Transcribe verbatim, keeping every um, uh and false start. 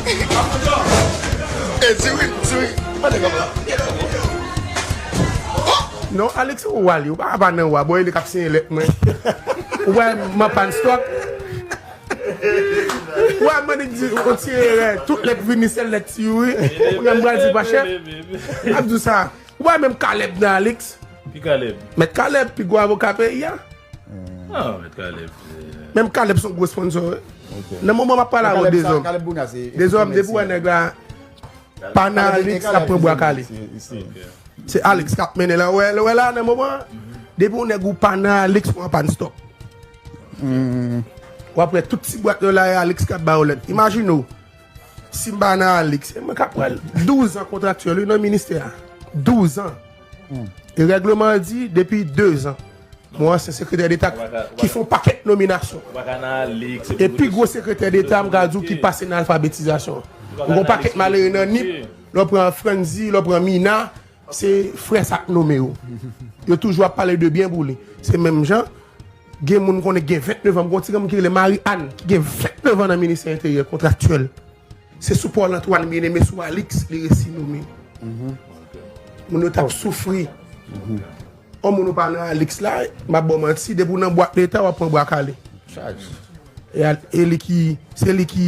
E di wi, di wi. Mande kòman. Non, Alex, ou wa li, ou pa ka pa nan wa, bò, e li k ap siyen lèt mwen. Ou wè, m an pann stòk. Ou wè, mande di, on ti erè, tout lèt vini, sèl lèt ti wi. Ou menm pral di pa chèf. M ap di w sa. Ou wè, menm Caleb nan Alex. Ki Caleb? Mèt Caleb, pi gwo avoka peyi a. Ah, Mèt Caleb. Menm Caleb se yon gwo sponsor, wi. Nan moman m ap pale avè w, Dezòm. Dezòm, depi w wè nèg la pa nan Alex, l ap pran bwa kale. Se Alex k ap mennen la. Wè, wè la, nan moman, depi yon nèg ou pa nan Alex, ou an pann stòk. W ap wè tout ti bwat yo la, e Alex k ap ba yo lèt. Imajine w, si m pa nan Alex, e mwen k ap pran douz an kontraktyèl, wi, nan ministè a. Douz an. E règleman an di, depi de zan. Mwen ansyen sekretè deta ki fè yon pakèt nominasyon. E pi gwo sekretè deta, m ka di w, ki pase nan alfabetizasyon. Ou gon pakèt malere nan Nip, lè w pran Franzi, lè w pran Mina, se frè sa k nonmen yo. Yo toujou ap pale de byen pou li. Se menm jan, gen moun konnen gen vennnev an, m gon ti granm ki rele Marie Anne, ki gen vennnev an nan ministè enteryè, kontraktyèl. Se sou Paul Antoine Bien-Aimé, sou Alix, li resi nonmen. Moun yo t ap soufri. On moun ou pa nan Alix la, m ap ba w manti, depi w nan bwat leta, w ap pran bwa kale. E, e li ki, se li ki